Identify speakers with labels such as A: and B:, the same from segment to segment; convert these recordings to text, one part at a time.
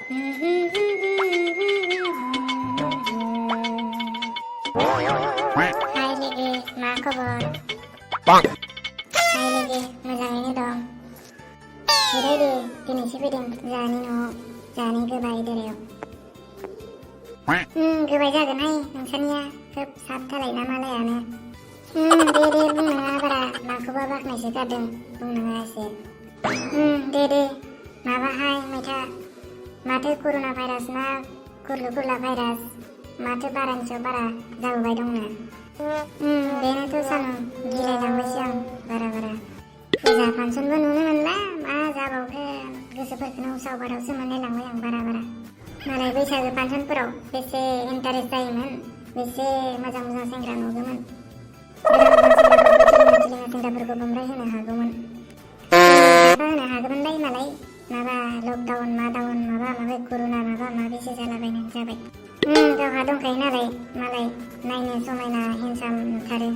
A: Hai लोगो, मा खबर? Hai लोगो, मोजाङैनो दं? जिराय दे, दिनैसो फैदों जोंहानि न'आव, जोंहानि गोबाय देरायाव। गोबाय जागोनहाय नोंसानिया, खोब सात धालाय ना मालायानो। दे बुंनाङा बारा, माखौबा बाख्नायसो गारदों, बुंनाङा एसे। दे, माबाहाय मैथा, माथो कर'ना भाइरास ना गुरलु-गुरला भाइरास, माथो बारानि सायाव बारा जाबोबाय दंनो। बेनोथ' सानु, गिलायलांबायसो आं बारा। फुजा फांसनबो नुनो मोनला, मा जाबावगोन, गोसोफोरखौनो उसाव-बादावसो मोनलायलांबाय आं बारा। मालाय बैसागो फांसनफोराव बेसे इन्टारेस्ट जायोमोन, बेसे मोजां सेंग्रा नुगौमोन। गोदान सेंग्राफोरखौ बमब्राय होनो हागौमोन। होनो हागौमोनलाय मालाय, माबा लकडाउन मादाउन माबा माबि कर'ना माबा माबिसो जालाबायनाय जाबाय। गावहा दंखायो नालाय, मालाय नायनो समायना हेन्डसाम नुथारो।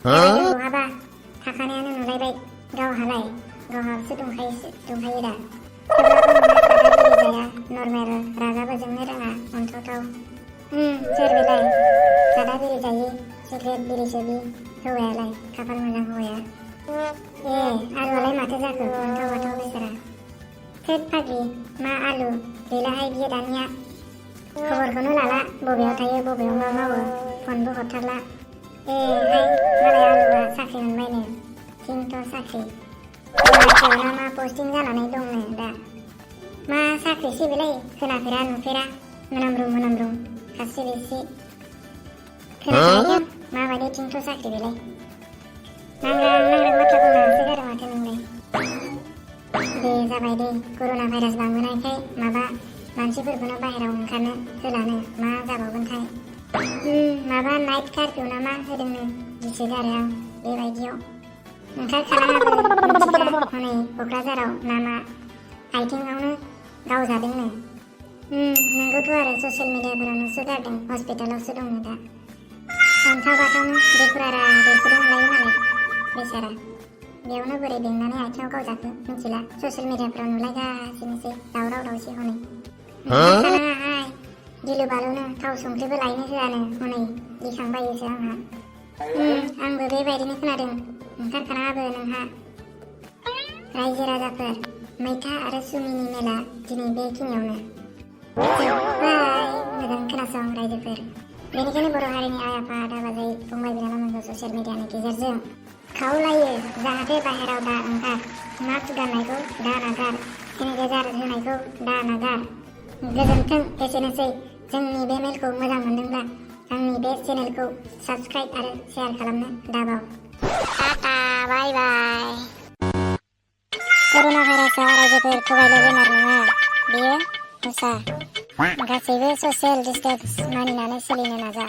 A: बहाबा थाखानायानो नुलायबाय, गावहासो दंखायो दा। थेवब्लाबो जाया, नर्मेल, रागाबो जोंनो रोङा, अनथावथाव। सोर बेलाय सादा बिरि जायो, सिगारेट बिरि सोबि, हौवायालाय, खाफाल मोजां हौवाया। आलुआलाय माथो जाखो, अनथाव बेसारा। थोद फाग्लि, मा आलु, गैलाहाय बियो दानिया। खबरखौनो लाला, बबेयाव थायो, बबेयाव मा मावो, फनबो हरथारला। हाय, मालाय आलुआ साख्रि मोनबायनो, थिंथ' साख्रि। गुवाहाटियाव मा पस्टिं जानानै दंनो दा। मा साख्रिसो बेलाय, खोनाफेरा नुफेरा, मोनामब्रुं, खास्रि-बिस्रि। खोनाफेराखै, माबायदि थिंथ' साख्रि बेलाय। नांग्रां बाथ्रा बुंनो हासोगारो माथो नोंलाय। दे जाबाय दे, कर'ना भाइरास बांबोनायखाय माबा मानसिफोरखौनो बाहेरायाव ओंखारनो होलानो, मा जाबावगोनथाय। माबा नाइट कारफिउ ना मा होदोंनो, गिसोगारो आं बेबायदियाव। ओंखारखानाङाबो मिथिखा, हनै क'क्राझाराव नामा आइथिङावनो गावजादोंनो। नोंगौथ' आरो, ससियेल मिडियाफोराव नुसोगारदों, हस्पिटालावसो दंनो दा। अनथाव-बाथावनो देखुरारा देरखोदों मोनलायो मालाय, बेसारा। बेयावनो बोरै बेंनानै आथिङाव गावजाखो मिथिला, ससियेल मिडियाफोराव नुलायगासिनोसै, दावराव-दावसि हनै। ओंखारखानाङाहाय, गिलु-बालुनो, थाव संख्रिबो लायनो होआनो, हनै गिखांबायोसो आंहा। आंबो बेबायदिनो खोनादों, ओंखारखानाङाबो नोंहा। रायजो-राजाफोर, मैथा आरो सुमिनि मेला दिनै बेखिनियावनो जोब्बाय। मोजां खोनासं रायजोफोर, बेनिखायनो बर' हारिनि आइ-आफा, आदा-बाजै, फंबाय-बिनानावमोनखौ ससियेल मिडियानि गेजेरजों खावलायो, जाहाथे बाहेराव दा ओंखार, मास्क गाननायखौ दा नागार, सेनिटाइजार होनायखौ दा नागार। गोजोन्थों, एसेनोसै। जोंनि बे मेलखौ मोजां मोनदोंब्ला आंनि बे चेनेलखौ साबस्क्राइब आरो शेयार खालामनो दाबाव। टाटा, बाय बाय। कर'ना भाइरासआ रायजोफोर थगायलु बेमार नङा, बेयो मुसा। गासैबो ससियेल डिस्टेन्स मानिनानै सोलिनो नाजा।